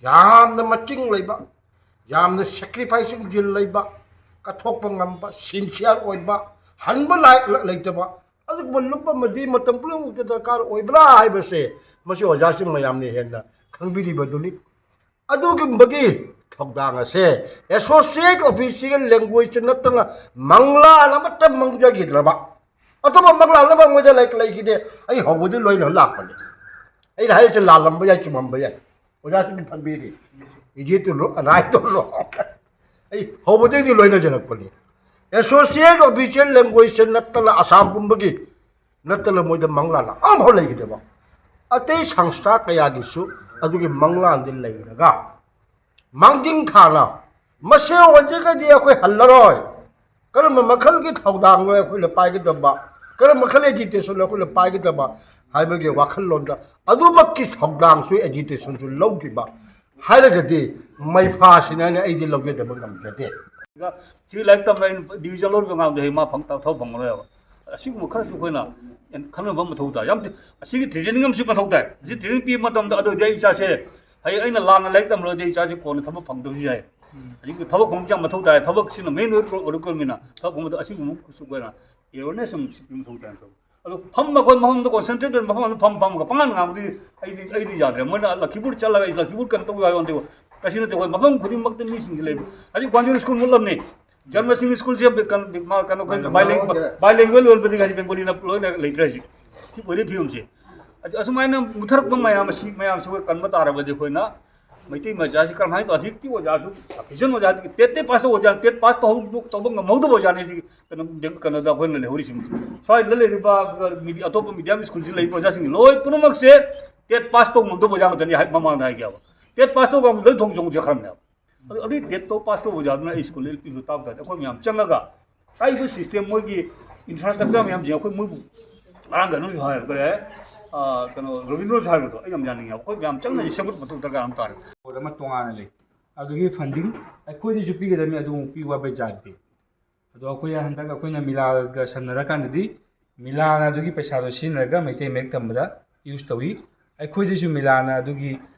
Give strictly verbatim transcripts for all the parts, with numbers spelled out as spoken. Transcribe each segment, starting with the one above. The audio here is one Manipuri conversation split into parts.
ꯌꯥꯝꯅ ꯃꯆꯤꯡ ꯂꯩꯕ, ꯌꯥꯝꯅ ꯁꯦꯀ꯭ꯔꯤꯐꯥꯏꯁꯤꯡ ꯖꯤꯜ ꯂꯩꯕ, ꯀꯠꯊꯣꯛꯄ ꯉꯝꯕ, ꯁꯤꯟꯁꯤꯌꯥꯔ ꯑꯣꯏꯕ, ꯍꯟꯕ ꯂꯥꯏ ꯂꯩꯇꯕ, ꯑꯗꯨꯒꯨꯝꯕ ꯂꯨꯞ ꯑꯃꯗꯤ ꯃꯇꯝ ꯄꯨꯝꯅꯃꯛꯇ ꯗꯔꯀꯥꯔ ꯑꯣꯏꯕ꯭ꯔꯥ ꯍꯥꯏꯕꯁꯦ ꯃꯁꯤ ꯑꯣꯖꯥꯁꯤꯡ ꯃꯌꯥꯝꯅ ꯍꯦꯟꯅ ꯈꯪꯕꯤꯔꯤꯕꯗꯨꯅꯤ꯫ ꯑꯗꯨꯒꯨꯝꯕꯒꯤ ꯊꯧꯗꯥꯡ ꯑꯁꯦ ꯑꯦꯁꯣꯁꯤꯌꯦꯠ ꯑꯣꯐꯤꯁꯤꯌꯦꯜ ꯂꯦꯡꯒ꯭ꯋꯦꯖꯇ ꯅꯠꯇꯅ ꯃꯪꯂꯥꯟ ꯑꯃꯠꯇ ꯃꯪꯖꯈꯤꯗ꯭ꯔꯕ, ꯑꯇꯣꯞꯄ ꯃꯪꯂꯥꯟ ꯑꯃ ꯃꯣꯏꯗ ꯂꯩ-, ꯂꯩꯈꯤꯗꯦ꯫ ꯑꯩ ꯍꯧꯕꯗꯤ ꯂꯣꯏꯅ ꯂꯥꯛꯄꯅꯤ꯫ ꯑꯩꯅ ꯍꯥꯏꯔꯤꯁꯦ ꯂꯥꯜꯂꯝꯕ ꯌꯥꯏ, ꯆꯨꯝꯃꯝꯕ ꯌꯥꯏ, ꯑꯣꯖꯥꯁꯤꯡꯒꯤ ꯐꯝꯕꯤꯔꯤ, ꯏꯖꯦ ꯇꯨꯜꯂꯣ, ꯑꯅꯥꯏ ꯇꯨꯜꯂꯣ꯫ ꯑꯩ ꯍꯧꯕꯗꯒꯤ ꯂꯣꯏꯅꯖꯔꯛꯄꯅꯤ꯫ ꯑꯦꯁꯣꯁꯤꯌꯦꯠ ꯑꯣꯐꯤꯁꯤꯌꯦꯜ ꯂꯦꯡꯒ꯭ꯋꯦꯖꯁꯦ ꯅꯠꯇꯅ ꯑꯁꯥꯝ ꯄꯨꯝꯕꯒꯤ ꯅꯠꯇꯅ ꯃꯣꯏꯗ ꯃꯪꯂꯥꯟ ꯑꯃꯐꯥꯎ ꯂꯩꯈꯤꯗꯦꯕ꯫ ꯑꯇꯩ ꯁꯪꯁꯊꯥ ꯀꯌꯥꯒꯤꯁꯨ ꯑꯗꯨꯒꯤ ꯃꯪꯂꯥꯟꯗꯤ ꯂꯩꯔꯒ ꯃꯥꯡꯖꯤꯟ ꯊꯥꯅ ꯃꯁꯦ ꯑꯣꯏꯖꯒꯗꯤ ꯑꯩꯈꯣꯏ ꯍꯜꯂꯔꯣꯏ꯫ ꯀꯔꯝꯕ ꯃꯈꯜꯒꯤ ꯊꯧꯗꯥꯡꯅꯣ ꯑꯩꯈꯣꯏꯅ ꯄꯥꯏꯒꯗꯕ, ꯀꯔꯝꯕ ꯃꯈꯜ ꯑꯦꯖꯤꯇꯦꯁꯟꯅꯣ ꯑꯩꯈꯣꯏꯅ ꯄꯥꯏꯒꯗꯕ ꯍꯥꯏꯕꯒꯤ ꯋꯥꯈꯜꯂꯣꯟꯗ ꯑꯗꯨꯃꯛꯀꯤ ꯊꯧꯗꯥꯡꯁꯨ, ꯑꯦꯖꯤꯇꯦꯁꯟꯁꯨ ꯂꯧꯈꯤꯕ ꯍꯥꯏꯔꯒꯗꯤ ꯃꯩꯐꯥꯁꯤꯅꯅꯦ ꯑꯩꯗꯤ ꯂꯧꯖꯗꯕ ꯉꯝꯖꯗꯦ꯫ ꯁꯤ ꯂꯥꯏꯔꯤꯛ ꯇꯝꯕ ꯑꯩꯅ ꯗꯤꯕꯤꯖꯟ ꯂꯧꯔꯤꯕ ꯑꯉꯥꯡꯗꯣ ꯍꯌꯦꯡ ꯃꯥ ꯐꯪ-, ꯊꯕꯛ ꯐꯪꯉꯔꯣꯏꯕ꯫ ꯑꯁꯤꯒꯨꯝꯕ ꯈꯔꯁꯨ ꯑꯩꯈꯣꯏꯅ ꯈꯟꯅꯕ ꯃꯊꯧ ꯇꯥꯏ꯫ ꯌꯥꯝ ꯊꯤ-, ꯑꯁꯤꯒꯤ ꯇ꯭ꯔꯦꯅꯤꯡ ꯑꯃꯁꯨ ꯃꯊꯧ ꯇꯥꯏ꯫ ꯑꯁꯤ ꯇ꯭ꯔꯦꯅꯤꯡ ꯄꯤꯕ ꯃꯇꯝꯗ ꯑꯗꯨ ꯑꯣꯏꯔꯗꯤ ꯑꯩ ꯏꯆꯥꯁꯦ ꯍꯌꯦꯡ ꯑꯩꯅ ꯂꯥꯟꯅ ꯂꯥꯏꯔꯤꯛ ꯇꯝꯂꯨꯔꯗꯤ ꯑꯩ ꯏꯆꯥꯁꯦ ꯀꯣꯟꯅ ꯊꯕꯛ ꯐꯪꯗꯕꯁꯨ ꯌꯥꯏ꯫ ꯍꯧꯖꯤꯛꯇꯤ ꯊꯕꯛ ꯐꯪꯕꯁꯦ ꯌꯥꯝ ꯃꯊꯧ ꯇꯥꯏ꯫ ꯊꯕꯛꯁꯤꯅ ꯃꯦꯟ ꯑꯣꯏꯔꯛꯄꯅꯤꯅ ꯊꯕꯛ ꯐꯪꯕꯗ ꯑꯁꯤꯒꯨꯝꯕꯁꯨ ꯑꯩꯈꯣꯏꯅ ꯑꯦꯋꯦꯔꯅꯦꯁ ꯑꯃ ꯁꯤ ꯄꯤꯕ ꯃꯊꯧ ꯇꯥꯏ꯫ ꯑꯗꯣ ꯐꯝꯕ ꯑꯩꯈꯣꯏ ꯃꯐꯝꯗ ꯀꯣꯟꯁꯦꯟꯇ꯭ꯔꯦꯠ ꯑꯣꯏꯅ ꯃꯐꯝ ꯑꯃꯗ ꯐꯝ ꯐꯝꯃꯒ ꯄꯪꯉꯥꯡ ꯉꯥꯡꯕꯗꯤ ꯑꯩꯗꯤ, ꯑꯩꯗꯤ ꯌꯥꯗ꯭ꯔꯦ꯫ ꯃꯣꯏꯅ ꯂꯛꯈꯤꯄꯨꯔ ꯆꯠꯂꯒ ꯑꯩ ꯂꯛꯈꯤꯄꯨꯔ ꯀꯩꯅꯣ ꯇꯧꯕ ꯌꯥꯎꯗꯦ꯫ ꯀꯩꯁꯨ ꯅꯠꯇꯦ, ꯑꯩꯈꯣꯏ ꯃꯐꯝ ꯈꯨꯗꯤꯡꯃꯛꯇ ꯃꯤꯁꯤꯡꯁꯦ ꯂꯩꯕ꯫ ꯍꯧꯖꯤꯛ ꯒ꯭ꯋꯥꯟꯖꯣꯔ ꯁ꯭ꯀꯨꯜ ꯃꯨꯠꯂꯝꯅꯤ꯫ ꯖꯟꯃꯁꯤꯡ ꯁ꯭ꯀꯨꯜꯁꯦ ꯀꯩꯅꯣ, ꯃꯥ-, ꯀꯩꯅꯣ, ꯑꯩꯈꯣꯏ ꯃꯥꯏꯂꯦꯡ-, ꯃꯥꯏꯂꯦꯡ-, ꯃꯥꯏꯂꯦꯡꯒ꯭ꯋꯦꯜ ꯑꯣꯏꯕꯗꯒꯤ ꯍꯧꯖꯤꯛ ꯕꯦꯡꯒꯣꯂꯤꯅ ꯂꯣꯏꯅ ꯂꯩꯇ꯭ꯔꯦ ꯍꯧꯖꯤꯛ꯫ ꯁꯤ ꯑꯣꯏꯔꯤ ꯐꯤꯕꯝꯁꯦ꯫ ꯑꯗꯨ ꯑꯁꯨꯃꯥꯏꯅ ꯃꯨꯊꯔꯛꯄ ꯃꯌꯥꯝ ꯑꯁꯤ, ꯃꯌꯥꯝꯁꯤ ꯑꯩꯈꯣꯏ ꯀꯟꯕ ꯇꯥꯔꯕꯗꯤ ꯑꯩꯈꯣꯏꯅ ꯃꯩꯇꯩ ꯃꯆꯥꯁꯤ ꯀꯔꯝꯍꯥꯏꯅ ꯇꯧ-, ꯍꯧꯖꯤꯛꯇꯤ ꯑꯣꯖꯥꯁꯨ, ꯁꯕ ꯗꯤꯕꯤꯖꯟ ꯑꯣꯖꯥꯗꯤ ꯇꯦꯠ, ꯇꯦꯠ ꯄꯥꯁ ꯇꯧꯕ ꯑꯣꯖꯥ, ꯇꯦꯠ ꯄꯥꯁ ꯇꯧꯍꯧ-, ꯇꯧꯕ ꯉꯝꯍꯧꯗꯕ ꯑꯣꯖꯥꯅꯤ ꯍꯧꯖꯤꯛ ꯀꯩꯅꯣ, ꯀꯩꯅꯣꯗ ꯑꯩꯈꯣꯏꯅ ꯂꯩꯍꯧꯔꯤꯁꯤꯡꯁꯤ꯫ ꯁ꯭ꯋꯥꯏꯗ ꯂꯩꯔꯤꯕ ꯃꯤꯗꯤ-, ꯑꯇꯣꯞꯄ ꯃꯤꯗꯤꯌꯝ ꯁ꯭ꯀꯨꯜꯁꯤ ꯂꯩꯔꯤꯕ ꯑꯣꯖꯥꯁꯤꯡ ꯂꯣꯏ ꯄꯨꯝꯅꯃꯛꯁꯦ ꯇꯦꯠ ꯄꯥꯁ ꯇꯧꯕ ꯉꯝꯗꯕ ꯑꯣꯖꯥ ꯉꯥꯛꯇꯅꯤ ꯍꯥꯏ ꯃꯃꯥꯡꯗ ꯍꯥꯏꯒꯦꯕ꯫ ꯇꯦꯠ ꯄꯥꯁ ꯇꯧꯕ ꯂꯣꯏ ꯊꯣꯡ ꯆꯣꯡ ꯆꯠꯈ꯭ꯔꯕꯅꯦꯕ꯫ ꯑꯗꯨ, ꯑꯗꯨꯗꯤ ꯇꯦꯠꯇꯣ ꯄꯥꯁ ꯇꯧꯕ ꯑꯣꯖꯥꯗꯨꯅ ꯑꯩ ꯁ꯭ꯀꯨꯜꯗ ꯑꯦꯜ ꯄꯤ ꯁ꯭ꯀꯨꯜ ꯇꯥꯛꯄ ꯇꯥꯔꯗꯤ ꯑꯩꯈꯣꯏ ꯃꯌꯥꯝ ꯆꯪꯉꯒ ꯍꯥꯏꯔꯤꯕ ꯁꯤꯁꯇꯦꯝ ꯃꯣꯏꯒꯤ ꯏꯟꯐ꯭ꯔꯥꯁ꯭ꯇ꯭ꯔꯛꯆꯔ ꯃꯌꯥꯝꯁꯦ ꯑꯩꯈꯣꯏ ꯃꯣꯏꯕꯨ ꯉꯔꯥꯡ ꯀꯩꯅꯣꯁꯨ ꯍꯥꯏꯔꯦ, ꯀꯔꯤ ꯍꯥꯏ? ꯑꯥ, ꯀꯩꯅꯣ, ꯔꯣꯕꯤꯟꯗ꯭ꯔꯣꯁꯨ ꯍꯥꯏꯕꯗꯣ ꯑꯩ ꯌꯥꯝ ꯌꯥꯅꯤꯡꯉꯦ꯫ ꯑꯩꯈꯣꯏ ꯃꯌꯥꯝ ꯆꯪꯅ ꯁꯦꯝꯒꯠꯄ ꯃꯊꯧ ꯗꯔꯀꯥꯔ ꯑꯃ ꯇꯥꯔꯦ꯫ ꯕꯣꯔꯗ ꯑꯃ ꯇꯣꯉꯥꯟꯅ ꯂꯩ꯫ ꯑꯗꯨꯒꯤ ꯐꯟꯗꯤꯡ ꯑꯩꯈꯣꯏꯗꯁꯨ ꯄꯤꯒꯗꯕꯅꯤ, ꯑꯗꯨ ꯑꯃꯨꯛ ꯄꯤꯌꯨ ꯍꯥꯏꯕꯩ ꯖꯥꯠꯇꯤ꯫ ꯑꯗꯣ ꯑꯩꯈꯣꯏ ꯍꯟꯗꯛ ꯑꯩꯈꯣꯏꯅ ꯃꯤꯂꯥꯒ ꯁꯝꯅꯔꯀꯥꯟꯗꯗꯤ ꯃꯤꯂꯥꯅ ꯑꯗꯨꯒꯤ ꯄꯩꯁꯥꯗꯣ ꯁꯤꯖꯤꯟꯅꯔꯒ ꯃꯩꯇꯩ ꯃꯌꯦꯛ ꯇꯝꯕꯗ ꯌꯨꯁ ꯇꯧꯏ꯫ ꯑꯩꯈꯣꯏꯗꯁꯨ ꯃꯤꯂꯥꯅ ꯑꯗꯨꯒꯤ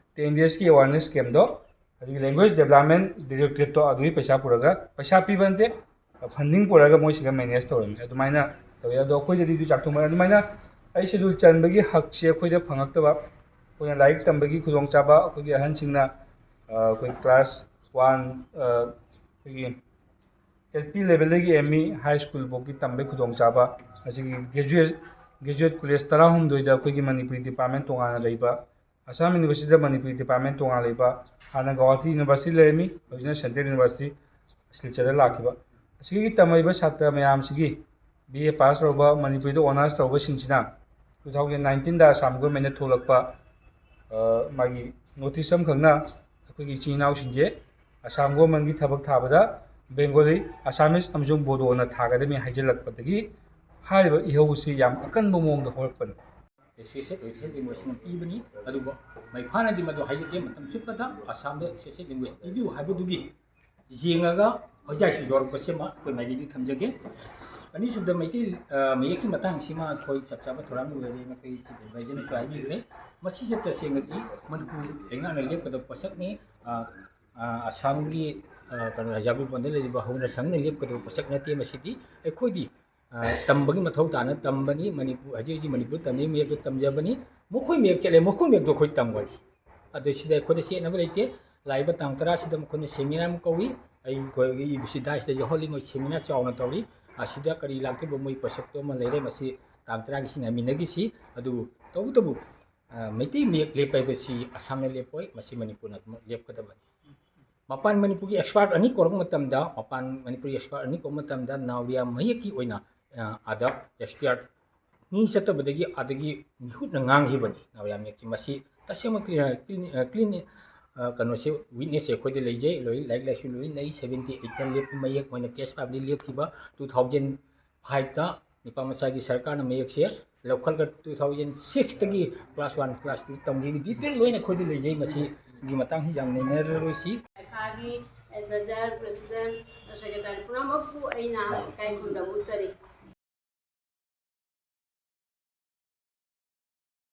ꯑꯦꯟ ꯗꯤ ꯑꯦꯁꯀꯤ ꯑꯦꯋꯥꯔꯅꯦꯁ ꯀꯦꯝꯗꯣ, ꯑꯗꯒꯤ ꯂꯦꯡꯒ꯭ꯋꯦꯖ ꯗꯦꯕꯂꯞꯃꯦꯟ ꯗꯤꯔꯦꯛꯇꯣꯔꯦꯠꯇꯣ ꯑꯗꯨꯒꯤ ꯄꯩꯁꯥ ꯄꯨꯔꯒ, ꯄꯩꯁꯥ ꯄꯤꯕ ꯅꯠꯇꯦ, ꯐꯟꯗꯤꯡ ꯄꯨꯔꯒ ꯃꯣꯏꯁꯤꯒ ꯃꯦꯅꯦꯖ ꯇꯧꯔꯝꯃꯤ꯫ ꯑꯗꯨꯃꯥꯏꯅ ꯇꯧꯋꯤ꯫ ꯑꯗꯣ ꯑꯩꯈꯣꯏꯗꯗꯤ ꯑꯗꯨ ꯆꯥꯛꯊꯣꯛꯃꯟ-, ꯑꯗꯨꯃꯥꯏꯅ ꯑꯩ ꯁꯦꯗꯨꯜ ꯆꯟꯕꯒꯤ ꯍꯛꯁꯦ ꯑꯩꯈꯣꯏꯗ ꯐꯪꯉꯛꯇꯕ, ꯑꯩꯈꯣꯏꯅ ꯂꯥꯏꯔꯤꯛ ꯇꯝꯕꯒꯤ ꯈꯨꯗꯣꯡꯆꯥꯕ, ꯑꯩꯈꯣꯏꯒꯤ ꯑꯍꯟꯁꯤꯡꯅ, ꯑ, ꯑꯩꯈꯣꯏ ꯀ꯭ꯂꯥꯁ ꯋꯥꯟ, ꯑ, ꯑꯩꯈꯣꯏꯒꯤ ꯑꯦꯜ ꯄꯤ ꯂꯦꯚꯦꯜꯗꯒꯤ ꯑꯦꯝ ꯏ ꯍꯥꯏ ꯁ꯭ꯀꯨꯜ ꯐꯥꯎꯒꯤ ꯇꯝꯕꯒꯤ ꯈꯨꯗꯣꯡꯆꯥꯕ, ꯑꯁꯤꯒꯤ ꯒ꯭ꯔꯦꯖꯨꯑꯦꯠ, ꯒ꯭ꯔꯦꯖꯨꯑꯦꯠ ꯀꯣꯂꯦꯖ ꯇꯔꯥꯍꯨꯝꯗꯣꯏꯗ ꯑꯩꯈꯣꯏꯒꯤ ꯃꯅꯤꯄꯨꯔꯤ ꯗꯤꯄꯥꯔꯠꯃꯦꯟ ꯇꯣꯉꯥꯟꯅ ꯂꯩꯕ, ꯑꯁꯥꯝ ꯌꯨꯅꯤꯚꯔꯁꯤꯇꯤꯗ ꯃꯅꯤꯄꯨꯔꯤ ꯗꯤꯄꯥꯔꯠꯃꯦꯟ ꯇꯣꯉꯥꯟꯅ ꯂꯩꯕ, ꯍꯥꯟꯅ ꯒꯧꯍꯥꯇꯤ ꯌꯨꯅꯤꯚꯔꯁꯤꯇꯤ ꯂꯩꯔꯝꯃꯤ, ꯍꯧꯖꯤꯛꯅ ꯁꯦꯟꯇ꯭ꯔꯦꯜ ꯌꯨꯅꯤꯚꯔꯁꯤꯇꯤ ꯁꯤꯜꯆꯔꯗ ꯂꯥꯛꯈꯤꯕ꯫ ꯑꯁꯤꯒꯤ ꯇꯝꯃꯛꯏꯕ ꯁꯥꯇ꯭ꯔ ꯃꯌꯥꯝꯁꯤꯒꯤ ꯕꯤ ꯑꯦ ꯄꯥꯁ ꯇꯧꯔꯕ, ꯃꯅꯤꯄꯨꯔꯤꯗ ꯑꯣꯅꯔꯁ ꯇꯧꯕꯁꯤꯡꯁꯤꯅ two thousand nineteenꯗ ꯑꯁꯥꯝ ꯒꯣꯔꯃꯦꯟꯅ ꯊꯣꯛꯂꯛꯄ, ꯑ, ꯃꯥꯒꯤ ꯅꯣꯇꯤꯁ ꯑꯃꯈꯛꯅ ꯑꯩꯈꯣꯏꯒꯤ ꯏꯆꯤꯟ ꯏꯅꯥꯎꯁꯤꯡꯁꯦ ꯑꯁꯥꯝ ꯒꯣꯔꯃꯦꯟꯒꯤ ꯊꯕꯛ ꯊꯥꯕꯗ ꯕꯦꯡꯒꯣꯂꯤ, ꯑꯁꯥꯃꯤꯁ ꯑꯃꯁꯨꯡ ꯕꯣꯗꯣꯅ ꯊꯥꯒꯗꯕꯅꯤ ꯍꯥꯏꯖꯤꯜꯂꯛꯄꯗꯒꯤ ꯍꯥꯏꯔꯤꯕ ꯏꯍꯧ ꯑꯁꯤ ꯌꯥꯝ ꯑꯀꯟꯕ ꯃꯑꯣꯡꯗ ꯍꯧꯔꯛꯄꯅꯤ꯫ ꯑꯦꯁꯣꯁꯤꯌꯦꯠ ꯑꯣꯏꯐꯤꯁꯦꯜ ꯂꯦꯡꯒ꯭ꯋꯦꯖꯅ ꯄꯤꯕꯅꯤ, ꯑꯗꯨꯕꯨ ꯃꯩꯐꯥꯅꯗꯤ ꯃꯗꯨ ꯍꯥꯏꯖꯗꯦ꯫ ꯃꯇꯝ ꯆꯨꯞꯄꯗ ꯑꯁꯥꯝꯗ ꯑꯦꯁꯣꯁꯤꯌꯦꯠ ꯂꯦꯡꯒ꯭ꯋꯦꯖ ꯄꯤꯕꯤꯌꯨ ꯍꯥꯏꯕꯗꯨꯒꯤ ꯌꯦꯡꯉꯒ ꯍꯧꯖꯤꯛ ꯍꯧꯖꯤꯛ ꯌꯧꯔꯛꯄꯁꯤꯃ ꯑꯩꯈꯣꯏ ꯃꯥꯏꯀꯩꯗꯒꯤ ꯊꯝꯖꯒꯦ꯫ ꯑꯅꯤꯁꯨꯕꯗ ꯃꯩꯇꯩ, ꯑ, ꯃꯌꯦꯛꯀꯤ ꯃꯇꯥꯡꯁꯤꯃ ꯑꯩꯈꯣꯏ ꯆꯞ ꯆꯥꯕ ꯊꯧꯔꯥꯡ ꯂꯣꯏꯔꯦꯅ ꯑꯩꯈꯣꯏ ꯆꯤꯐ ꯑꯦꯗꯚꯥꯏꯖꯔꯅꯁꯨ ꯍꯥꯏꯕꯤꯈ꯭ꯔꯦ꯫ ꯃꯁꯤꯁꯦ ꯇꯁꯦꯡꯅꯗꯤ ꯃꯅꯤꯄꯨꯔ ꯂꯩꯉꯥꯛꯅ ꯂꯦꯞꯀꯗꯕ ꯄꯣꯠꯁꯛꯅꯤ꯫ ꯑ, ꯑ, ꯑꯁꯥꯝꯒꯤ, ꯑ, ꯀꯩꯅꯣ, ꯌꯥꯏꯕꯤꯄꯣꯟꯗ ꯂꯩꯔꯤꯕ ꯍꯧꯅ ꯁꯪꯅ ꯂꯦꯞꯀꯗꯕ ꯄꯣꯠꯁꯛ ꯅꯠꯇꯦ꯫ ꯃꯁꯤꯗꯤ ꯑꯩꯈꯣꯏꯗꯤ, ꯑ, ꯇꯝꯕꯒꯤ ꯃꯊꯧ ꯇꯥꯅ ꯇꯝꯕꯅꯤ꯫ ꯃꯅꯤꯄꯨꯔ, ꯍꯧꯖꯤꯛ ꯍꯧꯖꯤꯛ ꯃꯅꯤꯄꯨꯔ ꯇꯝꯅꯔꯤꯕ ꯃꯌꯦꯛꯇꯣ ꯇꯝꯖꯕꯅꯤ꯫ ꯃꯈꯣꯏ ꯃꯌꯦꯛ ꯆꯠꯂꯦ, ꯃꯈꯣꯏ ꯃꯌꯦꯛꯇꯣ ꯑꯩꯈꯣꯏ ꯇꯝꯒꯅꯤ꯫ ꯑꯗꯨ ꯁꯤꯗ ꯑꯩꯈꯣꯏꯗ ꯆꯦꯠꯅꯕ ꯂꯩꯇꯦ꯫ ꯂꯥꯛꯏꯕ ꯇꯥꯡ ꯇꯔꯥꯁꯤꯗ ꯃꯈꯣꯏꯅ ꯁꯦꯃꯤꯅꯥꯔ ꯑꯃ ꯀꯧꯏ꯫ ꯑꯩꯈꯣꯏꯒꯤ ꯏ ꯕꯤ ꯁꯤ ꯗꯥꯏꯁꯇ ꯌꯥꯎꯍꯜꯂꯤ, ꯃꯣꯏ ꯁꯦꯃꯤꯅꯥꯔ ꯆꯥꯎꯅ ꯇꯧꯔꯤ꯫ ꯑꯁꯤꯗ ꯀꯔꯤ ꯂꯥꯛꯇꯣꯏꯕ, ꯃꯣꯏ ꯄꯣꯠꯁꯛꯇꯣ ꯑꯃ ꯂꯩꯔꯦ꯫ ꯃꯁꯤ ꯇꯥꯡ ꯇꯔꯥꯒꯤꯁꯤ ꯉꯥꯏꯃꯤꯟꯅꯈꯤꯁꯤ꯫ ꯑꯗꯨꯕꯨ ꯇꯧꯕꯇꯕꯨ, ꯑ, ꯃꯩꯇꯩ ꯃꯌꯦꯛ ꯂꯦꯞꯄ ꯍꯥꯏꯕꯁꯤ ꯑꯁꯥꯝꯅ ꯂꯦꯞꯄꯣꯏ, ꯃꯁꯤ ꯃꯅꯤꯄꯨꯔꯅ ꯑꯗꯨꯃꯛ ꯂꯦꯞꯀꯗꯕꯅꯤ꯫ ꯃꯄꯥꯟ ꯃꯅꯤꯄꯨꯔꯒꯤ ꯑꯦꯛꯁꯄꯥꯔꯠ ꯑꯅꯤ ꯀꯧꯔꯛꯄ ꯃꯇꯝꯗ, ꯃꯄꯥꯟ ꯃꯅꯤꯄꯨꯔꯒꯤ ꯑꯦꯛꯁꯄꯥꯔꯠ ꯑꯅꯤ ꯀꯧꯔꯛꯄ ꯃꯇꯝꯗ ꯅꯥꯎꯔꯤꯌꯥ ꯃꯌꯦꯛꯀꯤ ꯑꯣꯏꯅ, ꯑ, ꯑꯥꯗ ꯑꯦꯛꯁꯄꯥꯔꯠ ꯃꯤ ꯆꯠꯇꯕꯗꯒꯤ ꯑꯥꯗꯒꯤ ꯃꯤꯍꯨꯠꯅ ꯉꯥꯡꯈꯤꯕꯅꯤ ꯅꯥꯎꯔꯤꯌꯥ ꯃꯌꯦꯛꯀꯤ꯫ ꯃꯁꯤ ꯇꯁꯦꯡꯃꯛ, ꯑ, ꯀ꯭ꯂꯤꯅꯤ-, ꯑ, ꯀ꯭ꯂꯤꯅꯤ-, ꯑ, ꯀꯩꯅꯣꯁꯦ ꯋꯤꯠꯅꯦꯁꯁꯦ ꯑꯩꯈꯣꯏꯗ ꯂꯩꯖꯩ꯫ ꯂꯣꯏ-, ꯂꯥꯏꯔꯤꯛ ꯂꯥꯏꯁꯨ ꯂꯣꯏ ꯂꯩ꯫ ꯁꯚꯦꯟꯇꯤ ꯑꯩꯠꯇ ꯂꯦꯞꯄ ꯃꯌꯦꯛ, ꯃꯣꯏꯅ ꯀꯦꯁ ꯐꯥꯏꯚꯂꯤ ꯂꯦꯞꯈꯤꯕ꯫ ꯇꯨ ꯊꯥꯎꯖꯟ ꯐꯥꯏꯚꯇ ꯅꯤꯄꯥ ꯃꯆꯥꯒꯤ ꯁꯔꯀꯥꯔꯅ ꯃꯌꯦꯛꯁꯦ ꯂꯧꯈꯠꯂꯒ ꯇꯨ ꯊꯥꯎꯖꯟ ꯁꯤꯛꯁꯇꯒꯤ ꯀ꯭ꯂꯥꯁ ꯋꯥꯟ, ꯀ꯭ꯂꯥꯁ ꯇꯨ ꯇꯝꯈꯤꯕ ꯗꯤꯇꯦꯜ ꯂꯣꯏꯅ ꯑꯩꯈꯣꯏꯗ ꯂꯩꯖꯩ꯫ ꯃꯁꯤꯒꯤ ꯃꯇꯥꯡꯁꯤ ꯌꯥꯝ ꯅꯩꯅꯔꯔꯣꯏꯁꯤ꯫ ꯏꯝꯐꯥꯜꯒꯤ ꯑꯦꯗꯚꯥꯏꯖꯔ, ꯄ꯭ꯔꯦꯁꯤꯗꯦꯟꯠ, ꯁꯦꯀ꯭ꯔꯦꯇꯔꯤ ꯄꯨꯝꯅꯃꯛꯄꯨ ꯑꯩꯅ ꯏꯀꯥꯏ ꯈꯨꯝꯅꯕ ꯎꯠꯆꯔꯤ꯫